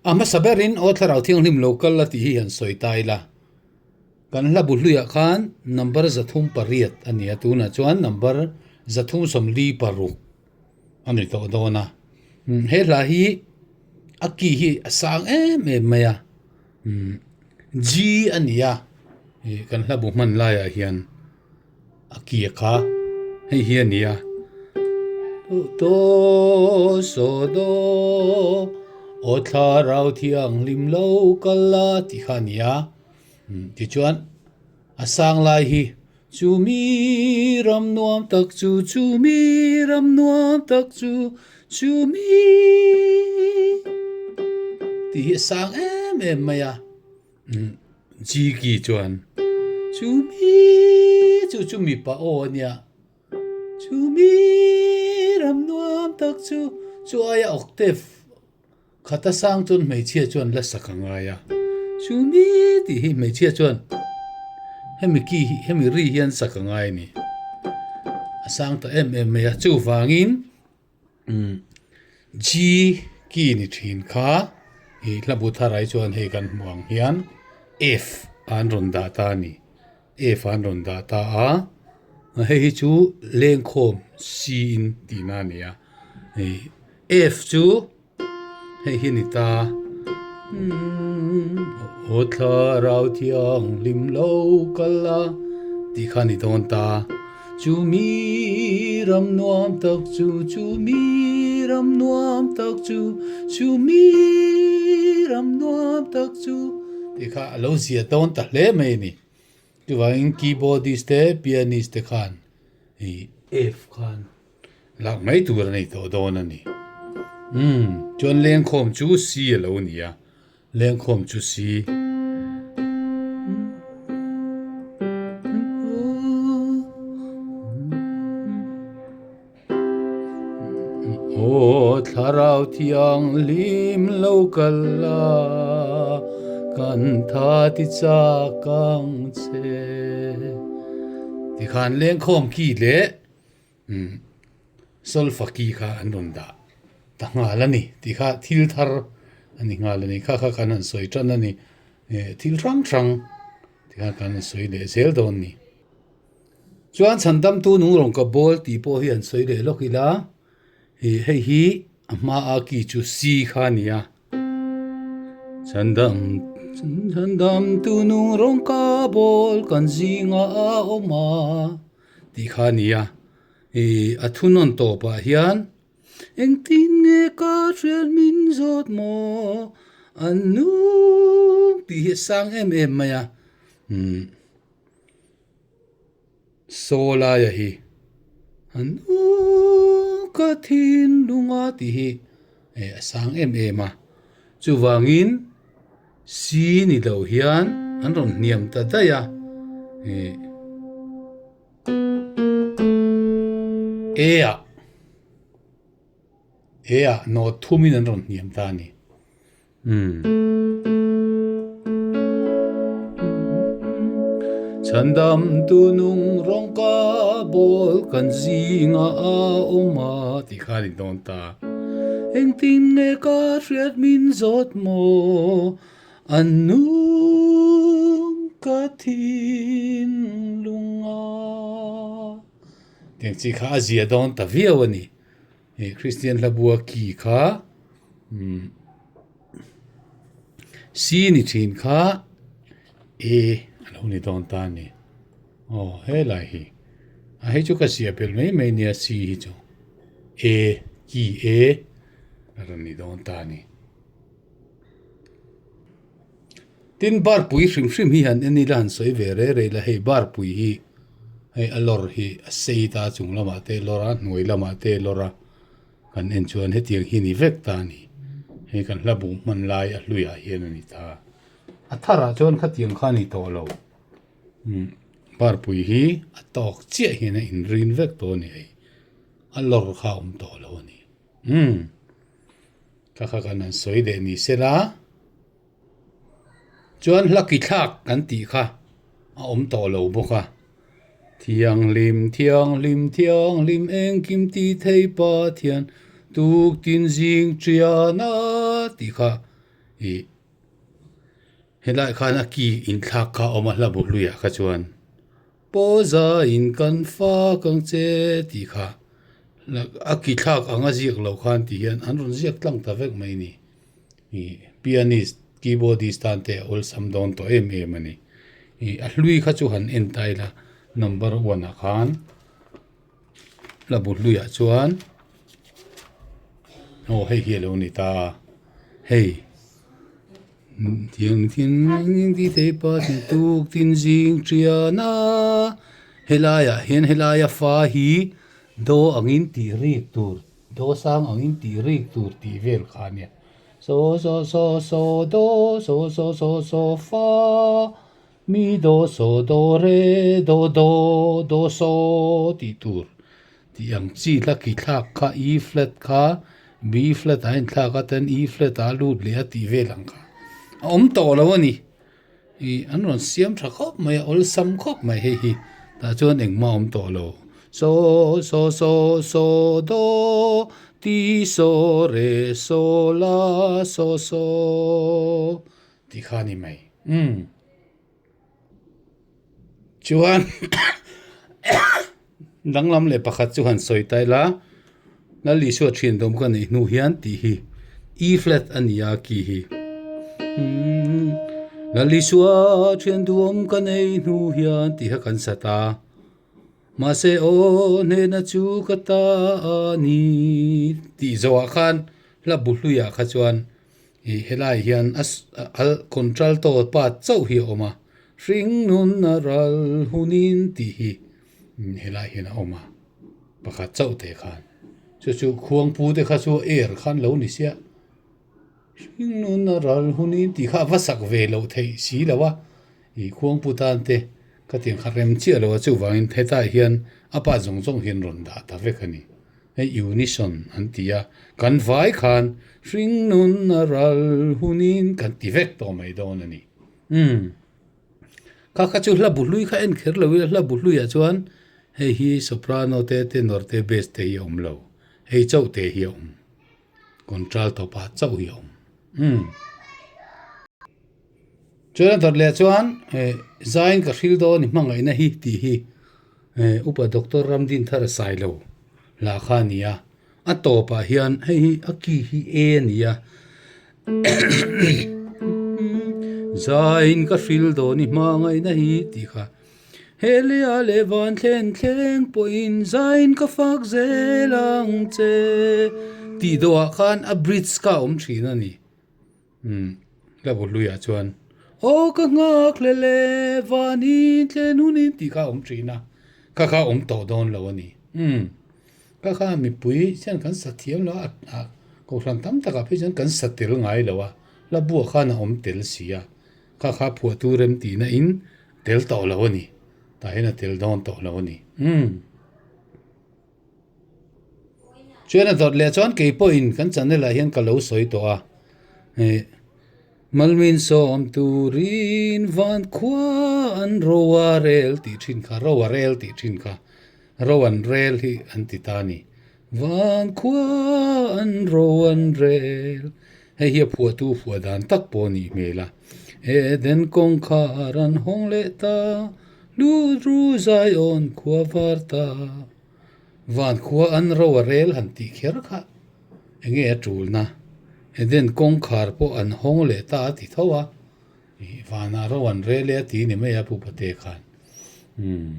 A hmasa berin Aw Thlarau Thianghlim lo kal la tih hi han sawi ta ila. Kan hla bu hluiah khan number 308 a ni a, tunah chuan number 346 a ni tawh dawn a. He hla hi a key hi a sang em em mai a, G a ni a, kan hla bu hman laiah hian. A kia kha hei hi a ni a Do so do aw thlarau thianghlim lo kal la tih kha a ni a tichuan a sang lai hi chumi ram nuam tak chu chumi ram nuam tak chu chumi tih hi a sang em em mai a. Jiki chuan, Chu mi chu chu mipa aw a nia, chu mi ram nuam tak chu chu aia octave khata sang chuan hmeichhia chuan la sak a ngai a, chu mi tih hi hmeichhia chuan hemi ki hi hemi ri hian sak a ngai a ni, a sang ta em em mai a, chuvangin. G key ni thin kha ih hla bu tharai chuan hei kan hmuh ang hian F an rawn dah ta a ni F an rawn dah ta a hei hi chu lengkhawm C in tihna a ni a ih F chu hei hi a ni ta aw thlarau thianghlim lo kal a tih kha a ni dawn ta. Chumi ram nuam tak chu, chumi ram nuam tak chu, chumi ram nuam tak chu tih kha a lo zia dawn ta hle mai a ni. Chuvangin keyboardist te pianist te khan ih F khan lak mai tur a nei tawh dawn a ni. Umm chuan lengkhawm chu C a lo ni a. Lengkhawm chu si. Aw Thlarau Thianghlim lo kal la, kan tha ti chak ang che. Tikhan lengkhawm ki leh Solfa ki kha an rawn dah ta nghal a ni tih kha thil thar a ni nghal a ni kha kha kan han sawi tan a ni thil hrang hrang tih kha kan han sawi leh zel dawn a ni. Chuan chhandamtu nung rawng ka bawl tih pawh hi an sawi leh lawk ila ih hei hi a hmaa ki chu C kha a ni a. Chhandam chhandamtu nung rawng ka bawl kan zinga a awm a. Tih kha a ni a, ih a thunawn tawpah hian engtin nge ka hriat min zawt maw an nung tih hi a sang em em mai a, umm saw laia hi an nung ka thinlung a tih hi eh a sang em em a, chuvangin Si ni lo hian an rawn hniam ta daih a, ih E ah E ah nawt thumin an rawn hniam ta a ni. Umm. Chhandam tu nung rawng ka bawl kan zinga a awm a tih kha a ni dawn ta. Engtin nge ka hriat min zawt maw an nung ka thinlung a. Tiang chi kha a zia dawn ta viau a ni. Hei Kristian hla bua ki kha umm C ni thin kha E a lo ni dawn ta a ni. Aw helai hi a hei chu ka zia belh mai mai nia C hi chu. E ki e a rawn ni dawn ta a ni. Tin barpui hrim hrim hi han en ila han sawi ve rei rei la hei barpui hi hei a lawr hi a sei ta chung lamah te lawr a hnuai lamah te lawr a kan en chuan hetiang hi a ni vek ta a ni. Hei kan hla buh hman lai a hluiah hian a ni ta. A tharah chuan khatiang kha a ni tawh lo. Umm barpui hi a tawk chiah hian a inrin vek tawh a ni hei. A lawr kha a awm tawh lo a ni. Umm ka kha kan han sawi leh ni se la chuan hla ki thlak kan tih kha a awm tawh lo bawk a. Thianghlim thianghlim thianghlim engkim ti thei Pathian tuk tin zing ṭian a tih kha. Ih helaiah khan a ki inthlak kha a awm a hla bu hluiah kha chuan pawza in kan fak ang che tih kha a ki thlak anga ziak loh khan ti hian an rawn ziak tlang ta vek mai a ni. Ih pianist keyboardist tan te a awlsam dawn tawh em em a ni. Ih a hlui kha chu han en ta ila number one ah khan hla bu hluiah chuan aw hei hi a lo ni ta hei tuk tin zing tian a helaiah hian helaia fa hi do angin tih rik tur do sang angin tih rik tur tih vel kha a nia saw saw saw saw do saw saw saw saw fa. Mi do so do re do do do so tih tur tih ang chi hla ki thlak kha E flat kha B flat ah a inthlak a ten E flat ah a lut leh a tih vel ang kha a awm tawh lo a ni. Ih an rawn siam tha khawp mai a awlsam khawp mai hei hi tah chuan engmah a awm tawh lo. So so so so do ti so re so la so so tih kha a ni mai. Umm. Chuan danglam leh pakhat chu han sawi ta ila, Lal Isua thian dawm ka neih hnu hian tih hi E flat a ni a ki hi. Umm. Lal Isua thian duhawm ka neih hnu hian tih kha kan sa ta. Mahse aw hnehna chu ka ta a ni tih zawhah khan hla bu hluiah kha chuan Ih helai hian a al contralto pa chauh hi a awm a, hring nun a ral hunin tih hi helai hian a awm a, pakhat chauh te khan chu chu khuangpu te kha chu air khan lo ni sia, hring nun a ral hunin tih kha a va sak ve loh theih si lo a, ih khuangpu tan te ka tiang kha rem chiah lo a chuvangin hetah hian a pa zawng zawng hian rawn dah ta vek a ni. Hei unison an ti a, kan vai khan hringnun a ral hunin kan ti vek tawh mai dawn a ni. Umm. Kha kha chu hla bu hlui kha en kher lo ila, hla bu hluiah chuan hei hi soprano te, tenor te, bass te hi a awm lo. Hei chauh te hi a awm. Contralto pa chauh hi a awm. Umm. Chuan a dawt leh chuan zaiin ka hril dawn i hmangaihna hi tih hi Upa Doctor Ramdinthar a sai lo lah kha a ni a, a tawpah hian hei hi a ki hi A a ni a zaiin ka hril dawn i hmangaihna hi tih kha he leh a leh van thlen thleng pawhin zaiin ka fak zel ang che tih dawhah khan a bridge kha a awm thin a ni. Umm hla bu hluiah chuan aw ka nghak hle le vani thlen hunin tih kha a awm thin a, kha kha a awm tawh dawn lo a ni. Umm kha kha mipui hian kan sa thiam lo a, a kohhran tam takah phei chuan kan sa tel ngai lo a, hla buah khan a awm tel si a, kha kha phuahtu rem tihna in tel tawh lo a ni, tah hian a tel dawn tawh lo a ni. Umm. Chuan a dawt leh chuan kei pawhin kan channel ah hian ka lo sawi tawh a, ih Malmin sawm turin van khua an ro a rel tih thin kha, ro a rel tih thin kha, ro an rel hi an ti ta a ni. Van khua an ro an rel, hei hi a phuahtu phuah dan tak pawh a nih hmel a, Eden kawngkhar an hawng leh ta, Lut ru Zion khua var ta. Van khua an ro a rel han tih kher kha enge a tulna? Eden kawngkhar pawh an hawng leh ta a ti tho a, ih vanah ro an rel e a ti ni mai a Pu Pate khan. Umm.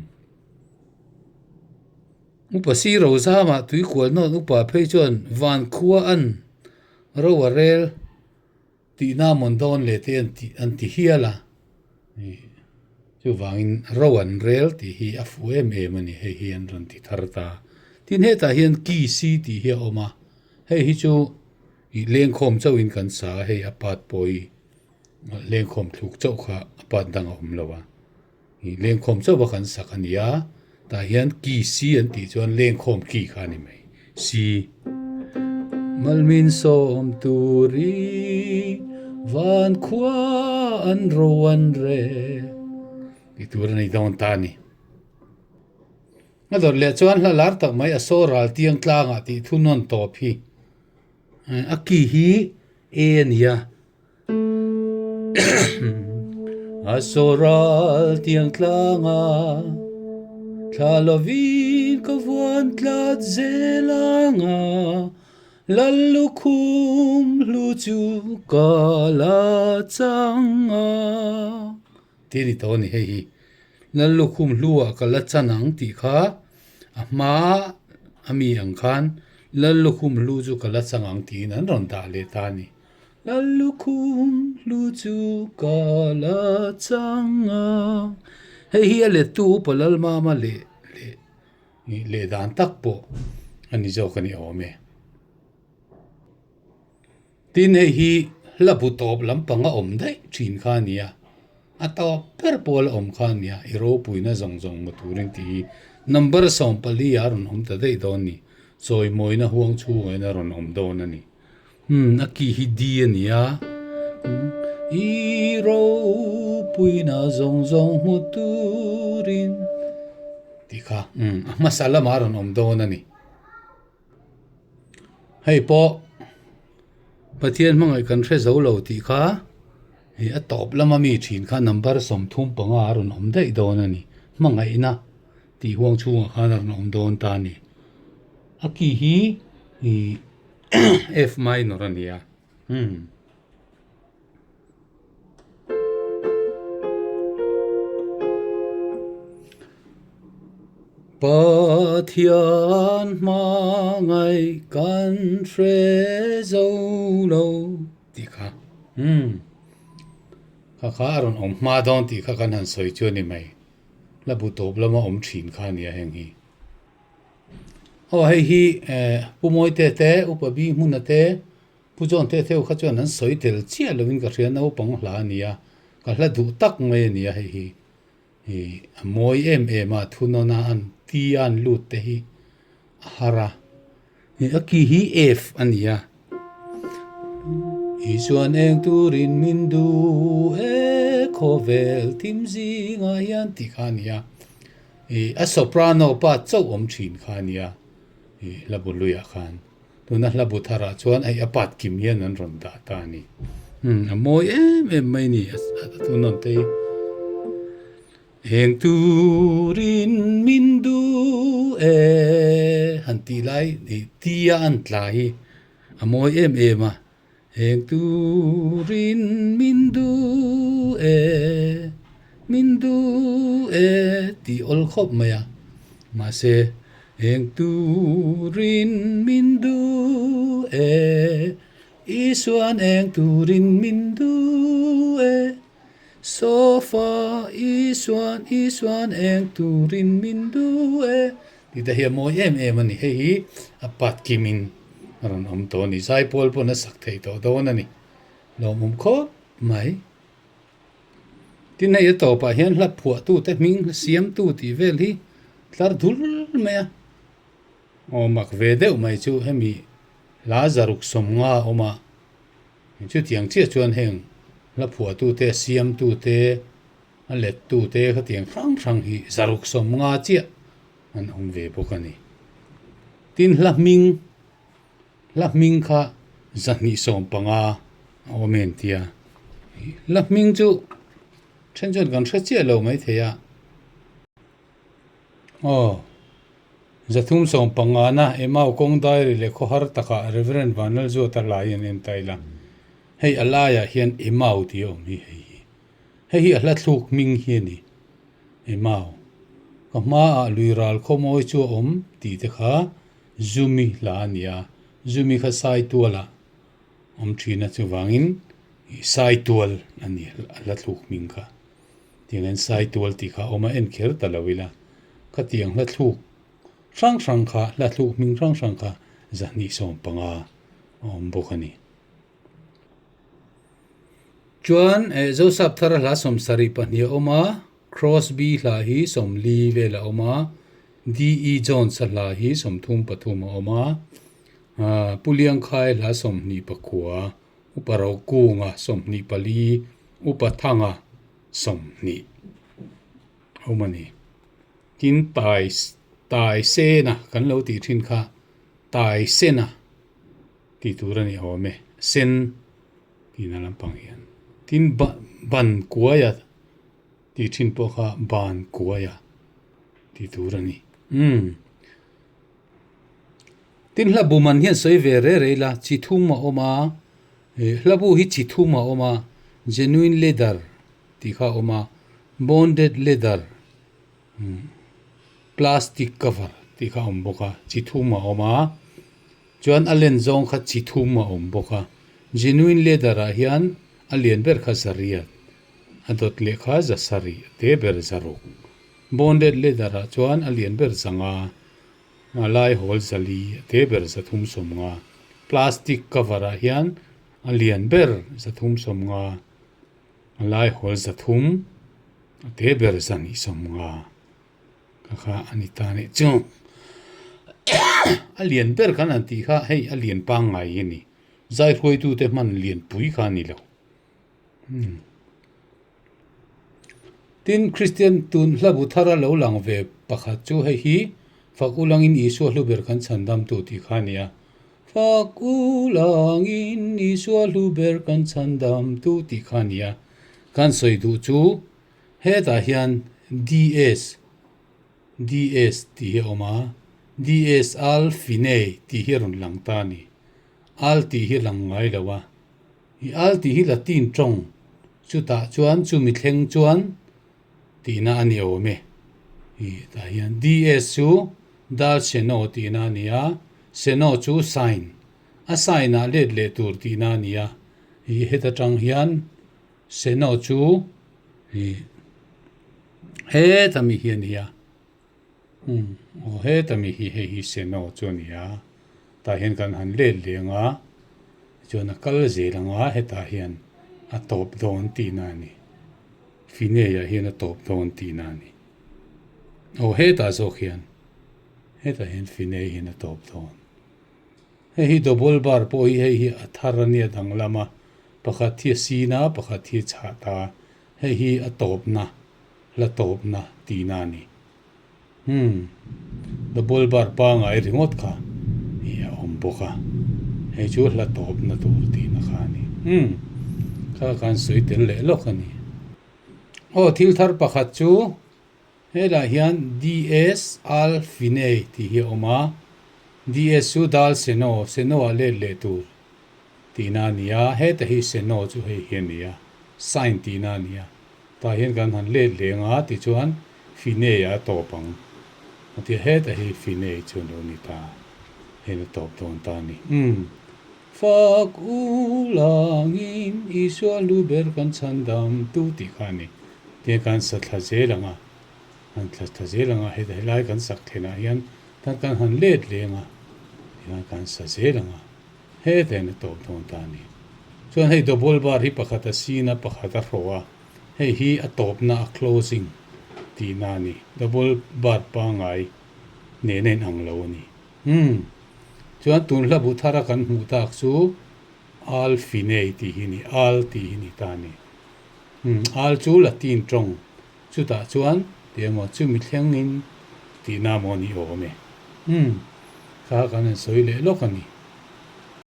Upa si Rozama tuikual nawn upa phei chuan van khua an ro a rel Tihna mawn dawn leh te an tih an ti hial a, ih chuvangin ro an rel tih hi a fuh em em a ni, hei hi an rawn ti thar ta. Tin hetah hian ki si tih hi a awm a, hei hi chu ih lengkhawm chauhin kan sa a, hei a part pawh hi lengkhawm thluk chauh kha a part dang a awm lo a, ih lengkhawm chauh a kan sak a ni a, tah hian ki si an tih chuan lengkhawm ki kha a ni mai. Si. Malmin sawm turi van khua an ro an re ti tur a nei dawn ta a ni. A dawt leh chuan hla lar tak mai a saw ral tiang tlangah tih thu nawn tawp hi a ki hi A a ni a. A sawral tiang tlanga thla lovin ka vuan tlat zel anga Lallukhum hlu chu ka la chang a. Tih a ni tawh a ni hei hi. Lallukhum hlu ah ka la chan ang tih kha a hma a mi ang khan Lallukhum hlu chu ka la chang ang tiin an rawn dah leh ta a ni. Lallukhum hlu chu ka la chang a. Hei hi a lettu Upa Lalmama leh leh leh dan tak pawh a ni zawk a ni awm e. Tin hei hi hla bu tawp lampang a awm daih thin kha a ni a, a tawp ber pawl a awm kha a ni a, i ropuina zawng zawng hmu turin tih hi number 14 ah a rawn awm ta daih dawn a ni, chawimawina huang chhungah hian a rawn awm dawn a ni. Umm a ki hi D a ni a, i ropuina zawng zawng hmu turin tih kha umm a hmasa lamah a rawn awm dawn a ni. Hei pawh Pathian hmangaih kan hre zo lo tih kha ih a tawp lama mi thin kha number 35 a rawn awm daih dawn a ni. Hmangaihna tih huang chhungah khan a rawn awm dawn ta a ni. A ki hi ih F minor a ni a umm. Pathian hmangaih kan hre zo lo tih kha umm kha kha a rawn awm hma dawn tih kha kan han sawi chu a ni mai. Hla bu tawp lama awm thin kha a nia heng hi. Aw hei hi eh Pu Mawite te Upa Bi hmuna te Pu John te theu kha chuan an sawi tel chiah lovin ka hria naupang hla a nia, ka hla duh tak mai a nia hei hi. Ih a mawi em em a, thunawn a an ti a an lut te hi a har a. Ih a ki hi F a ni a. Isuan eng turin min duh e khawvel thim zingah hian tih kha a ni a. Ih a soprano pa chauh awm thin kha a nia ih hla bu luiah khan. Tuna hla bu tharah chuan hei a pat kim hian an rawn dah ta a ni. Umm a mawi em em mai a ni a tunawn te hi. Eng turin min duh e han tih lai ih tia an tla hi a mawi em em a. Eng turin min duh e min duh e tih awl khawp mai a. Mahse Eng turin min duh e, Isuan eng turin min duh e, Sofa Isuan, Isuan eng turin min duh e tih te hi a mawi em em a ni. Hei hi a pat kimin a rawn awm tawh a ni. Zaipawl pawn a sak thei tawh dawn a ni. Lawmawm khawp mai. Tin hei a tawpah hian hla phuahtute hming hla siamtu tih vel hi tlar dul mai a, aw mak ve deuh mai chu hemi hla zaruk sawmnga a awm a, chutiang chiah chuan heng hla phuahtute siamtute a lettute khatiang hrang hrang hi zaruk sawmnga chiah an awm ve bawk a ni. Tin hla hming Hla hming kha 215 a awm em tia hla hming chu then chuan kan hre chiah lo mai thei a aw 315 na Emau kawng diary leh khawhar takah Reverend Vanlalzuata hla hi an en ta ila hei a laiah hian Emau tih a awm hi hei hi hei hi a hla thluk hming hi a ni Emau ka hmaah lui ral khawmawi chu a awm tih te kha Zumi hla a ni a, Zumi kha Saitualah awm thin a, chuvangin Saitual a ni a hla thluk hming kha. Tiang hian Saitual tih kha a awm a, en kher ta lo ila, khatiang hla thluk hrang hrang kha, hla thluk hming hrang hrang kha 215 a awm bawk a ni. Chuan Joseph thar a hla 72 a awm a, Crosby hla hi 40 vel a awm a, D.E. Jones-a hla hi 33 a awm a, Pu Liangkhai hla 29, Upa Rokunga 24, Upa Thanga 20 a awm a ni. Tin Tai Tai Sena kan lo tih thin kha Tai Sena tih tur a ni awm e, sen tihna lampang hian. Tin Ban kuaia tih thin pawh kha ban kuaia tih tur a ni. Umm. Tin hla bu man hian sawi ve rei rei la, chi thum a awm a, ih hla bu hi chi thum a awm a, genuine leather tih kha a awm a, bonded leather umm plastic cover tih kha a awm bawk a, chi thum a awm a, chuan a len zawng kha chi thum a awm bawk a, genuine leather ah hian a lian ber kha zariat a dawt leh kha za sarih te ber zaruk. Bonded leather ah chuan a lian ber zanga a lai hawl zali a te ber 350. Plastic cover ah hian a lian ber 350, a lai hawl 300, a te ber 250 ka kha a ni ta nih chu. A lian ber kan han tih kha hei a lian pangngai hi a ni. Zaihruaitute hman lianpui kha a ni lo. Tin, Kristian tun hlabu thara lo lang ve pakhat chu hei hi, Fak u langin Isua hlu ber kan chhandamtu tih kha a ni a. Fak u langin Isua hlu ber kan chhandamtu tih kha a ni a. Kan sawi duh chu hetah hian DS, DS tih hi a awm a, DS Al Finei tih hi a rawn lang ta a ni. Al tih hi a lang ngai lo a. I al tih hi Latin tawng, chutah chuan chumi thleng chuan tihna a ni awm e. I tah hian DS chu dal seno tihna a ni a, seno chu sign, a sign ah let leh tur tihna a ni a. I heta tang hian seno chu i heta mi hi a ni a. Umm aw heta mi hi hei hi seno chu a ni a, tah hian kan han let leng a, tichuan a kal zel ang a hetah hian a tawp dawn tihna a ni, finei ah hian a tawp dawn tihna a ni, aw hetah zawk hian hetah hian finei hian a tawp dawn, hei hi double bar pawh hi hei hi a thar a nia danglam a, pakhat hi a sin a pakhat hi a chhah ta, hei hi a tawpna. La tawpna tihna a ni. Umm, double bar pangai ringawt kha i a awm bawk a, hei chu hla tawpna tur tihna kha a ni. Umm, kha khan sawi tel leh lawk a ni. Aw, thil thar pakhat chu helaiah hian DS Al Finei tih hi a awm a, DS chu Dal Seno, Seno ah let leh tur tihna a ni a, heta hi Seno chu hei hi a ni a, sign tihna a ni a. Tah hian kan han let leng a tichuan Finei a tawp ang a ti a, heta hi Finei chu a lo ni ta, hei a tawp dawn ta a ni. Umm. Fak u langin Isua lu ber kan chhandam tu tih kha a ni. Tihian kan sa thla zel ang a, han thla thla zel ang a, heta helai kan sak thlenah hian tan kan han let leng a, tihian kan sa zel ang a. Heta hian a tawp dawn ta a ni. Chuan hei double bar hi pakhat a sin a, pakhat a hrawh a, hei hi a tawpna a closing tihna a ni. Double bar pangngai nen a inang lo a ni. Umm. Chuan tun hla bu thara kan hmuh tak chu Al Finei tih hi a ni, Al tih hi a ni ta a ni. Umm, Al chu Latin tawng, chutah chuan tih emaw chumi thlengin tihna maw ni awm e. Umm, kha kan han sawi leh lawk a ni.